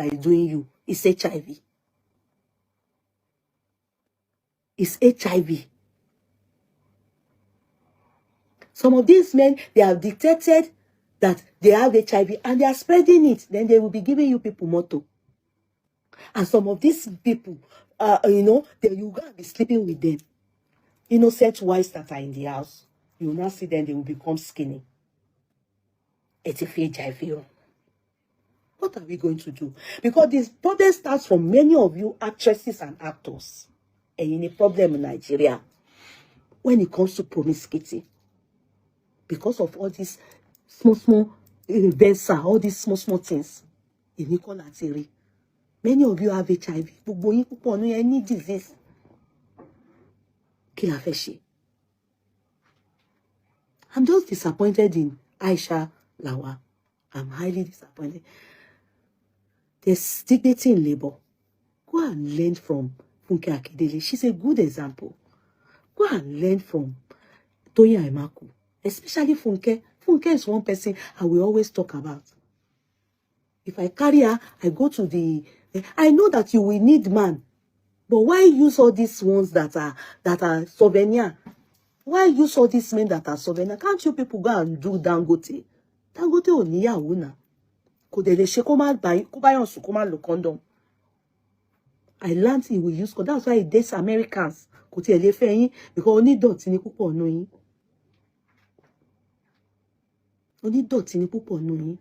that is doing you. It's HIV. It's HIV. Some of these men, they have detected that they have HIV and they are spreading it. Then they will be giving you people motto. And some of these people, you go and be sleeping with them. Innocent wives that are in the house, you will not see them, they will become skinny. Ẹ ti fi HIV ràn. What are we going to do? Because this problem starts from many of you actresses and actors. Ẹ̀yin ni problem in Nigeria when it comes to promiscuity. Because of all these small, small events, all these small, small things. Èmi kọ́ láti rí. Many of you have HIV. Gbogbo yín púpọ̀ ní ẹ ní disease. Kí la fẹ́ ṣe? I'm just disappointed in Aisha Lawal. I'm highly disappointed. There's dignity in labor. Go and learn from Funke Akindele. She's a good example. Go and learn from Toyin Aimakhu, especially Funke. Funke is one person I will always talk about. If I carry her, I go to the... I know that you will need man, but why use all these ones that are souvenir? Why use all these men that are souvenir? Can't you people go and do Dangote? Dangote ò níyàwó náà. Kò dẹ̀ lè ṣe kó má bá kó bá yàn sùn kó má lo condom. I learned he will use condom. That's why he dates Americans. Kò tiẹ̀ lè fẹ́ yín because onídọ̀tí ni púpọ̀ nù yín. Onídọ̀tí ni púpọ̀ nù yín.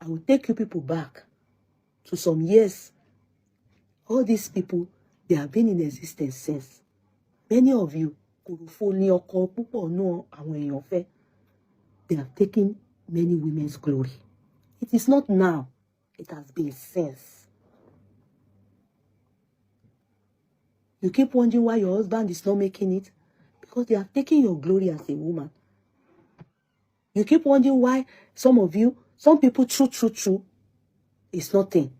I will take you people back to some years. All these people, they have been in existence since. Many of you, kòròfo ni ọkọ púpọ̀ nù àwọn èèyàn fẹ́. They have taken many women's glory. It is not now. It has been since. You keep wondering why your husband is not making it. Because they have taken your glory as a woman. You keep wondering why some of you, some people, true, true, true, it's nothing.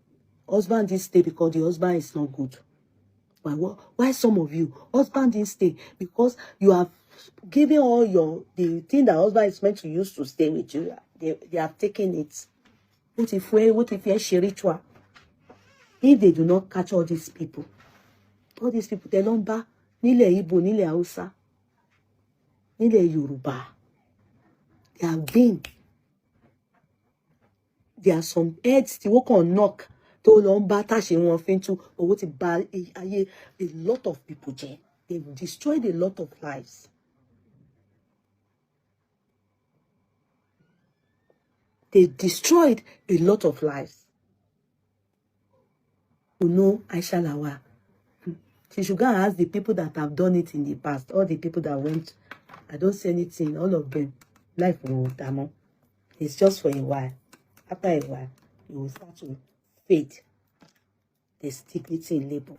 Husband didn't stay because the husband is not good. Why some of you, husband didn't stay because you have given all your, the thing that husband is meant to use to stay with you, they have taken it. What if we, what if you ritual? If they do not catch all these people, they don't bá nílẹ̀ Igbo, nílẹ̀ Hausa, nílẹ̀ Yorùbá, they have been, there are some heads tí wọ́n kàn knock tó lọ ń bá táṣe wọn fi ń tú owó ti bà ayé a lot of people jẹ́. They've destroyed a lot of lives. They destroyed a lot of lives. You know Aisha Lawal. She should go and ask the people that have done it in the past. All the people that went. I don't say anything. All of them. Life will damo. It's just for a while. After a while, you will start to fade. There's dignity in labor.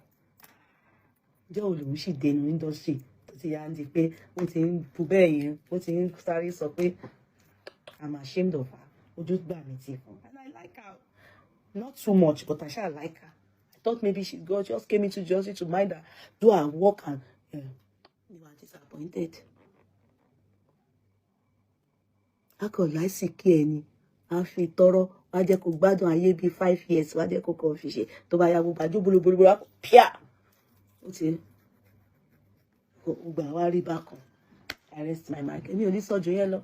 Ǹjẹ́ olùwù sì dénú industry tó ti yá ń di pé ó ti ń bu bẹ́ẹ̀ yẹn, ó ti ń sáré sọ pé I'm ashamed of her. Ojú gbà mí ti fún. And I like her. Not too much, but I shall like her. I thought maybe she God just came into justice to mind her, do her work and you are disappointed. A kò láìsíkí ẹni, a fi tọrọ, wá jẹ́ kó gbádùn ayé bíi 5 years, wá jẹ́ kó kàn fi ṣe tó bá yá gbogbo àjò bólúbolúbolú wá píà. Ó ti gbà wá rí bákan. I rest my mic. Èmi ò ní sọ ju yẹn lọ.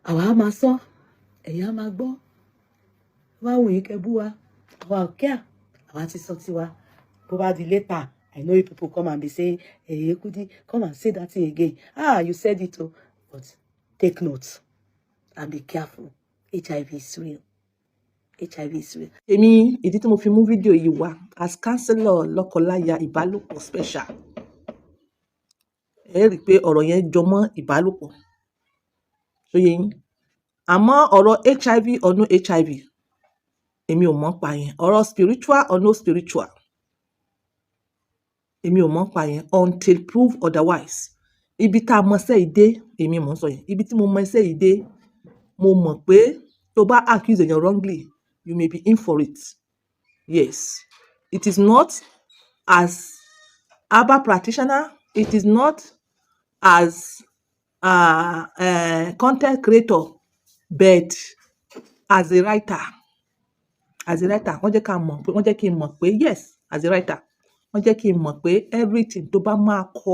Àwa á máa sọ, ẹ̀yin á máa gbọ́. Wá wù yín kẹ́ bú wa. Àwa ò kíá. Àwa ti sọ tiwa. Bó bá di later, I know you people come and be saying, "Hey, Kudi, come and say that thing again. Ah, you said it oh." But take note and be careful. HIV is real. HIV is real. Èmi, ìdí tí mo fi mú fídíò yìí wá as counselor lọ́kọláya ìbálòpọ̀ special, ẹ rí i pé ọ̀rọ̀ yẹn jọ mọ́ ìbálòpọ̀, ṣó yé yín? Àmọ́ ọ̀rọ̀ HIV or no HIV, èmi ò mọ̀ pa yẹn. Ọ̀rọ̀ spiritual or no spiritual, èmi ò mọ̀ pa yẹn until prove otherwise. Ibi tá a mọ iṣẹ́ yìí dé, èmi mò ń sọ yẹn, ibi tí mo mọ iṣẹ́ yìí dé, mo mọ̀ pé tó bá accuse èèyàn wrongly, you may be in for it. Yes, it is not as herbal practitioner, it is not as content creator, but as a writer. As a writer, wọ́n jẹ́ ká mọ̀ pé, wọ́n jẹ́ kí n mọ̀ pé, yes, as a writer, wọ́n jẹ́ kí n mọ̀ pé everything tó bá máa kọ,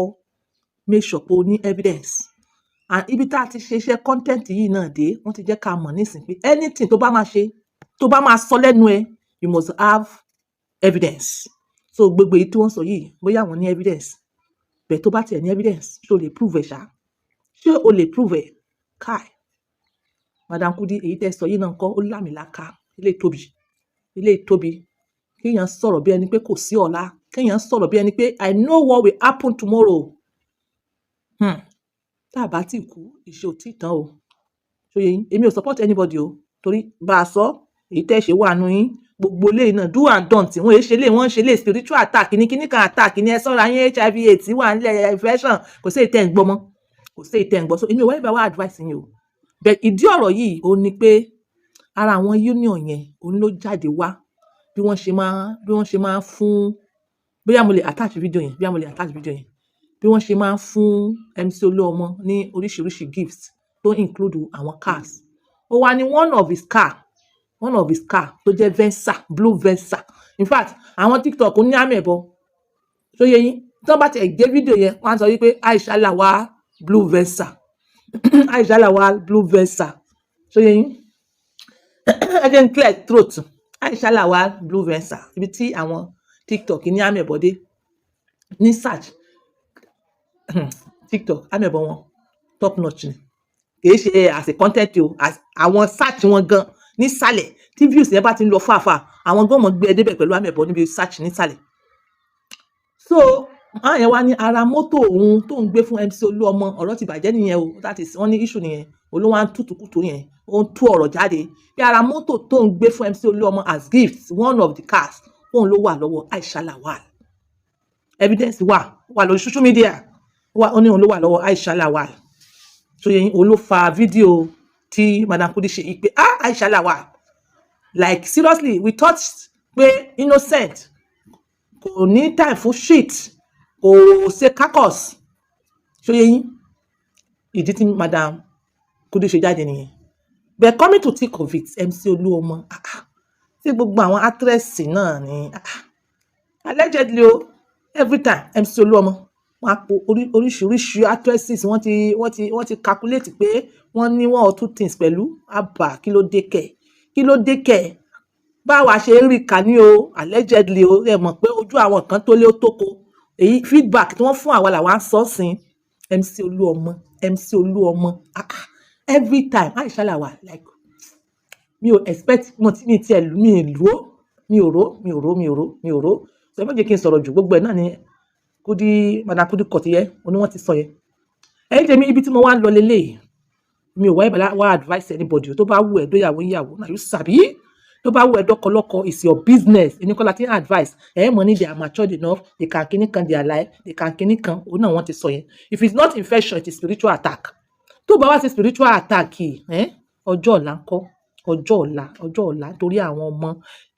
make sure pé o ní evidence. And ibi tá a ti ṣe iṣẹ́ content yìí náà dé, wọ́n ti jẹ́ ká mọ̀ nísìnyí pé anything tó bá máa ṣe, tó bá máa sọ lẹ́nu ẹ, you must have evidence. So gbogbo èyí tí wọ́n sọ yìí, bóyá àwọn ní evidence bẹ́ẹ̀, tó bá tiẹ̀ ní evidence, ṣé o lè prove ẹ̀ ṣá? Ṣé o lè prove ẹ̀? Kai, Madam Kudi, èyí tẹ́ sọ yìí náà kọ́, ó lámìlaka. Ilé tóbi, ilé tóbi. Kéèyàn sọ̀rọ̀ bí ẹni pé kò sí ọ̀la, kéèyàn sọ̀rọ̀ bí ẹni pé "I know what will happen tomorrow." Tá a bá tí kú, ìṣe ò tí tán o. Ṣó yé yín? Èmi ò support anybody o, torí bá a sọ èyí tẹ́ ṣe wà nù yín, gbogbo eléyìí náà, do and don't. Wọ́n èé ṣe lé, wọ́n ń ṣe lé spiritual attack ní kíní kan, attack ní, ẹ sọ́ra yín, HIV AIDS wà nílẹ̀, infection, kò sí èyí tẹ́ ń gbọ́ mọ́, kò sí èyí tẹ́ ń gbọ́. So èmi ò wáyé bá wá advice yín o. But ìdí ọ̀rọ̀ yìí ó ní pé ara àwọn union yẹn òun ló jáde wá, bí wọ́n ṣe máa fún, bóyá mo lè attach video yẹn, bóyá mo lè attach video yẹn, bí wọ́n ṣe máa fún MC Olúọmọ ní oríṣiríṣi gifts tó include àwọn cars. Ó wá ní one of his car tó jẹ́ Venza, blue Venza. In fact, àwọn TikTok ní àmì ẹ̀bọ tó yẹ yín, tí wọ́n bá tiẹ̀ gé fídíò yẹn, wọ́n á sọ wípé Aisha Lawal blue Venza, Aisha Lawal blue Venza. Tó yẹ yín? Ẹ jẹ́ n clear throat. Aisha Lawal blue Venza, ibi tí àwọn TikTok ní àmì ẹ̀bọ dé ní search, TikTok àmì ẹ̀bọ wọn top notch ni. Kìí ṣe as a content o, as àwọn search wọn gan nísàlẹ̀, tí views yẹn bá ti ń lọ fàáfàá, àwọn gan mọ̀ gbé ẹ débẹ̀ pẹ̀lú àmì ẹ̀bọ níbi search nísàlẹ̀. So àwọn yẹn wá ní ara mọ́tò òun tó ń gbé fún MC Olúọmọ, ọ̀rọ̀ ti bàjẹ́ nìyẹn o. That is, wọ́n ní issue nìyẹn. Olówó á ń tútùkùtù yẹn, ó ń tú ọ̀rọ̀ jáde bí ara mọ́tò tó ń gbé fún MC Olúọmọ as gift, one of the cars òun ló wà lọ́wọ́ Aisha Lawal. Evidence wà lórí social media wà. Ó ní òun ló wà lọ́wọ́ Aisha Lawal. So yẹn òun ló fa fídíò tí Madam Kudi ṣe yìí pé, ah, Aisha Lawal, like seriously, we thought pé innocent, kò ní time fún shit, kò ṣe caucus. Ṣó yé yín? Ìdí tí Madam Kudi ṣe jáde nìyẹn. But coming to think of it, MC Olúọmọ, ah ah, tí gbogbo àwọn actress náà ni, ah ah, allegedly o, every time MC Olúọmọ, wọ́n á po oríṣiríṣi actresses, wọ́n ti calculate pé wọ́n ní one or two things pẹ̀lú àbá. Kí ló dé kẹ̀? Kí ló dé kẹ̀? Báwa ṣe ń rí kà ní o, allegedly o. Ẹ mọ̀ pé ojú àwọn kan tó lé ó tóko, èyí feedback tí wọ́n fún àwa làwa ń sọ sí. MC Olúọmọ, MC Olúọmọ, ah ah, every time Aisha Lawal, like mi ò expect mo ti mi tiẹ̀ mi rò, mi ò rò, mi ò rò, mi ò rò, mi ò rò. So ẹ má jẹ́ kí n sọ̀rọ̀ jù. Gbogbo ẹ̀ náà ni Kudi, Madam Kudi kọ̀ ti yẹ oní wọ́n ti sọ yẹn. Ẹ̀yin tèmi, ibi tí mo wá ń lọ leléyìí, mi ò wá ìbàlá wá advice anybody. Tó bá wù ẹ́ dóyàwó yàwó na you sabi, tó bá wù ẹ́ dọ́kọlọ́kọ is your business. Èmi kọ́ la ti ń advice. Ẹ̀ mọ̀ ní they are matured enough, they can kíní kan their life, they can kíní kan. Òun náà wọ́n ti sọ yẹn. If it's not infection, it is spiritual attack. Tó bá wá sí spiritual attack yìí, ọjọ́ ọ̀la ńkọ́? Ọjọ́ ọ̀la, ọjọ́ ọ̀la torí àwọn ọmọ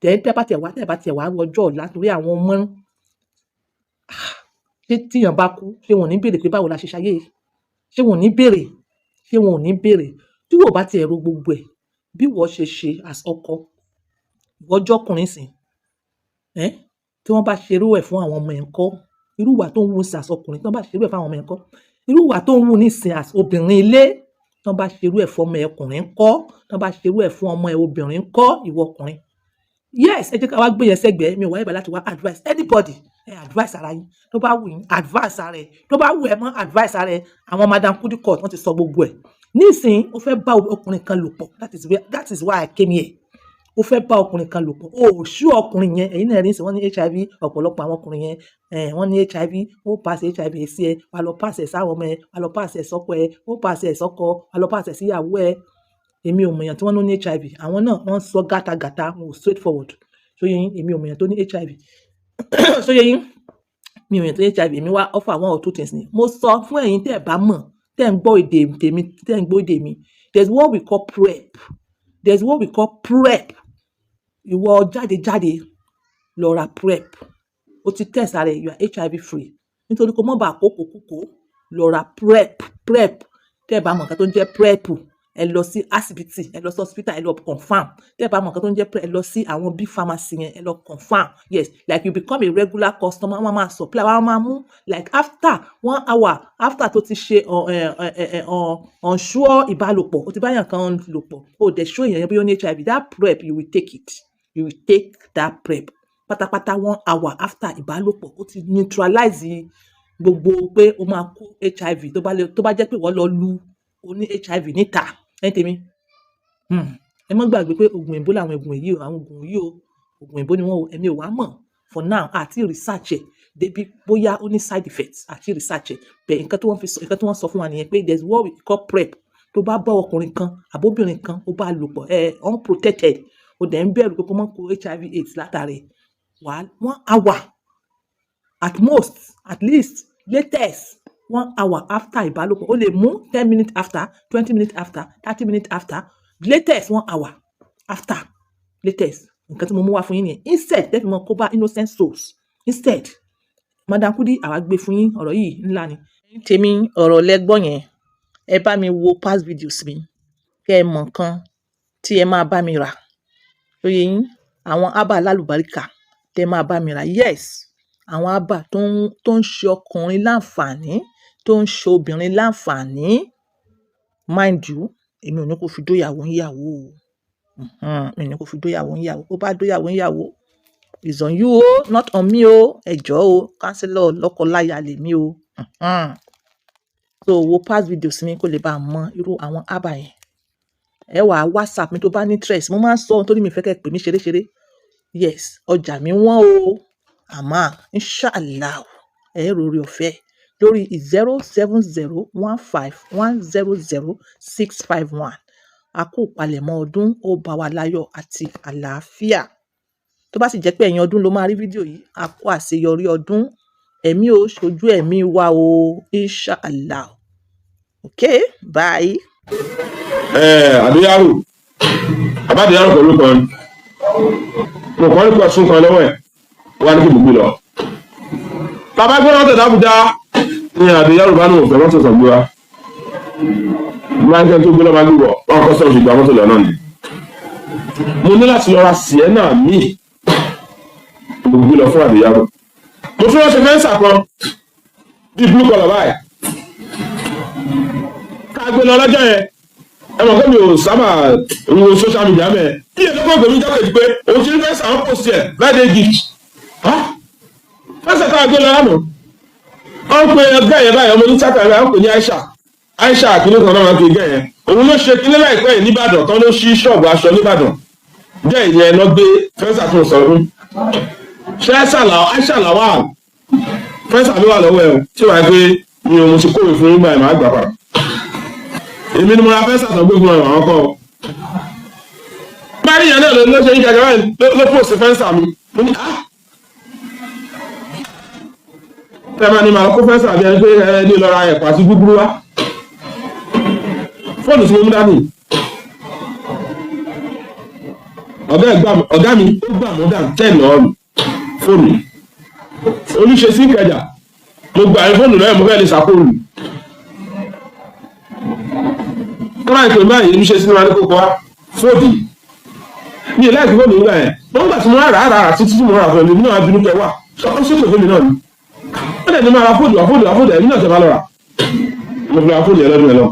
tẹ̀ tẹ́ bá tiẹ̀ wá ọjọ́ ọ̀la torí àwọn ọmọ. Ṣé tíyàn bá kú, ṣé wọn ò ní béèrè pé báwo la ṣe ṣayé yìí? Ṣé wọn ò ní béèrè? Ṣé wọn ò ní béèrè? Tí wò bá tiẹ̀ ro gbogbo ẹ̀, bí ìwọ ṣe ṣe as ọkọ, ìwọ jọ́kùnrin sìn, tí wọ́n bá ṣe irú ẹ̀ fún àwọn ọmọ ẹ̀ ńkọ́? Irú ìwà tó ń wù sí as ọkùnrin, tí wọ́n bá ṣe irú ẹ̀ fún àwọn ọmọ ẹ̀ ńkọ́? Irú ìwà tó ń wù nísìn as obìnrin ilé, tí wọ́n bá ṣe irú ẹ̀ fún ọmọ ẹ̀ ọkùnrin ńkọ́? Tí wọ́n bá ṣe irú ẹ̀ fún ọmọ ẹ̀ obìnrin ńkọ́, ìwọ ọkùnrin? Yes, ẹ jẹ́ ká wá gbé yẹn sẹ́gbẹ̀ẹ́. Mi ò wáyé bá láti wá advice anybody. Ẹ advice ara yín. Tó bá wù yín, advice ara ẹ. Tó bá wù ẹ mọ́, advice ara ẹ. Àwọn Madam Kudi court, wọ́n ti sọ gbogbo ẹ̀. Nísìnyí, ó fẹ́ bá ọkùnrin kan lò pọ̀. That is why I came here. Ó fẹ́ bá ọkùnrin kan lò pọ̀, o ò ṣú ọkùnrin yẹn. Ẹ̀yin náà rí sí, wọ́n ní HIV. Ọ̀pọ̀lọpọ̀ àwọn ọkùnrin yẹn, wọ́n ní HIV. Ó pass HIV sí ẹ, wà lọ pass ẹ̀ sáwọn ọmọ ẹ, wà lọ pass ẹ̀ sọ́kọ ẹ, ó pass ẹ̀ sọ́kọ, wà lọ pass ẹ̀ síyàwó ẹ. Èmi ò mọ̀yàn tí wọ́n ní HIV. Àwọn náà wọ́n sọ gátagàta, wọn ò straight forward. Ṣó yé yín? Èmi ò mọ̀yàn tó ní HIV. Ṣó yé yín? Mi ò mọ̀yàn tó ní HIV. Èmi wá offer one or two things ni mo sọ fún ẹ̀yin tẹ́ ẹ̀ bá mọ̀, tẹ́ ẹ̀ ń gbọ́ èdè tèmi, tẹ́ ẹ̀ ń gbọ́ èdè mi. There is what we call PrEP. There is what we call PrEP. Ìwọ jáde jáde lọ ra PrEP. O ti test ara ẹ, you are HIV free. Nítorí kó mọ́ bá àkókò kúkó, lọ ra PrEP. PrEP, tẹ́ ẹ bá mọ̀ nǹkan tó ń jẹ́ PrEP, Ẹ lọ sí asibiti, ẹ lọ sí hospital, ẹ lọ confirm. Tẹ́ ẹ bá mọ nǹkan tó ń jẹ́ PrEP, ẹ lọ sí àwọn big pharmacy yẹn, ẹ lọ confirm. Yes, like you become a regular customer, wọ́n máa supply, wọ́n máa mú like after one hour after tó ti ṣe unsure ìbálòpọ̀, o ti bá yàn kan lò pọ̀, o dẹ̀ show èèyàn yẹn bóyá ó ní HIV, that PrEP, you will take it. You will take that PrEP pátápátá one hour after ìbálòpọ̀. Ó ti neutralize gbogbo pé o máa kó HIV tó bá lè, tó bá jẹ́ pé ìwọ lọ lu oní HIV níta. Ẹ̀yin tèmi, ẹ má gbàgbé pé oògùn òyìnbó làwọn oògùn yìí o, àwọn oògùn yìí o, oògùn òyìnbó ni wọ́n o. Èmi ò wá mọ̀ for now, àti research ẹ̀ débi bóyá ó ní side effects, àti research ẹ̀ bẹ́ẹ̀. Nǹkan tí wọ́n fi sọ, nǹkan tí wọ́n sọ fún wa nìyẹn pé there is what we call PrEP. Tó bá bá ọkùnrin kan àbóbìnrin kan, ó bá lò pọ̀, ẹ unprotected, ó dẹ̀ ń bẹ̀rù pé kó má kó HIV AIDS látàrí wàá, one hour at most, at least, latest one hour after ìbálòpọ̀. Ó lè mú 10 minutes after, 20 minutes after, 30 minutes after, latest one hour after, latest. Nǹkan tí mo mú wá fún yín nìyẹn, instead tẹ́ fi mọ kó bá innocent souls. Instead, Madam Kudi, àwa gbé fún yín, ọ̀rọ̀ yìí ńlá ni. Tèmi, ọ̀rọ̀ lẹ́gbọ́n yẹn. Ẹ bá mi wo past videos mi kẹ́ ẹ mọ̀ nǹkan tí ẹ máa bá mi rà lóye yín, àwọn herbal alálùbáríkà tẹ́ máa bá mi rà. Yes, àwọn herbal tó ń ṣe ọkùnrin láǹfààní, tó ń ṣe obìnrin láǹfààní. Mind you, èmi ò ní kó fi dóyàwó ń yàwó o. Mi ò ní kó fi dóyàwó ń yàwó. Bó bá dóyàwó ń yàwó, is on you o, not on me o. Ẹ jọ̀ọ́ o, counselor lọ́kọ-láya lèmi o. So wo past videos mi kó lè bá mọ irú àwọn herbal yẹn. Ẹ wà WhatsApp mi tó bá ní interest. Mo máa ń sọ nítorí mi fẹ́ kẹ́ pè mí ṣeréṣeré. Yes, ọjà mi wọ́n o, àmọ́ inshallah ẹ róore ọ̀fẹ́ lórí 07015100651. A kú ìpalẹ̀mọ́ ọdún, ó bá wa láyọ̀ àti àlàáfíà. Tó bá sì jẹ́ pé ẹ̀yin ọdún ló máa rí fídíò yìí, a kú àṣeyọrí ọdún. Ẹ̀mí ó ṣojú ẹ̀mí wa o, inshallah. Okay, bye. Ẹ àdéyàrò àbádéyàrò pẹ̀lú kan, mo kàn ní question kan lọ́wọ́ ẹ̀, wọ́n á ní kí mo gbé lọ. Bàbá gbé mọ́tò d'Àbújá ní àdéyàrò bá ní òfin mọ́tò sàn gbé wa máa ń kẹ́ tó gbé lọ́ máa gbé bọ̀ wọ́n kọ́ sọ́ọ̀sì gba mọ́tò lọ náà ni. Mo ní láti lọ ra Sienna míì, mo gbé lọ fún àdéyàrò. Mo tún ránṣẹ́ Venza kan bíi blue colour báyìí ká gbé lọ lọ́jọ́ yẹn. Ẹ mọ̀ pé mi ò sábà wo social media mẹ́ kí ẹ lọ́kọ̀ pèmí jákèjì pé òun ti rí Venza, àwọn post ẹ̀ birthday gift Venza tá a gbé lọ lánàá. Wọ́n pe ẹgbẹ́ yẹn báyìí, ọmọ ní tíátà yẹn, wọ́n pè ní Aisha, Aisha kìíní kan náà, wọ́n pe gẹ́ yẹn. Òun ló ṣe kíní láìpẹ́ yìí nìbàdàn tán, ló ṣí ṣọ́ọ̀bù aṣọ nìbàdàn jẹ́ ìyẹn lọ gbé Venza tó sọ fún ṣé Aisha Lawal. Venza ló wà lọ́wọ́ ẹ̀ o, tí wàá gbé mi ò mo ti kórè fún yín báyìí, màá gbà padà. Èmi ni mo ra Venza tó gbé fún ẹ, àwọn kọ́ ọ báyìí yẹn náà ló ṣe yín gàgà báyìí ló post Venza mi. Mo ní, ah, tẹ́ máa ní màá kó Venza bí ẹni pé ẹ ní lọ ra ẹ̀pà àti gúgúrú wá. Fóònù tí mo mú dání, ọ̀gá mi ó gbà more than 10 lọ́wọ́ mi. Fóònù olùṣe sí Ìkẹjà, mo gbà ní fóònù lọ́yẹ̀, mo fẹ́ lè ṣàkóso kọ́lá ìpè báyìí. Olùṣe sí ní wọn ní kókó wá fóònù mi ò láìpẹ́ fóònù nígbà yẹn. Wọ́n gbà tí mo rà rà rà títí tí mo rà fún mi náà, bínú kẹ wà ó ṣètò fún mi náà ni. Wọ́n dẹ̀ ní máa ra fóònù wá, fóònù wá, fóònù ẹ̀mí náà tẹ̀ máa lọ rà. Mo fi ra fóònù yẹn lọ́dún yẹn lọ.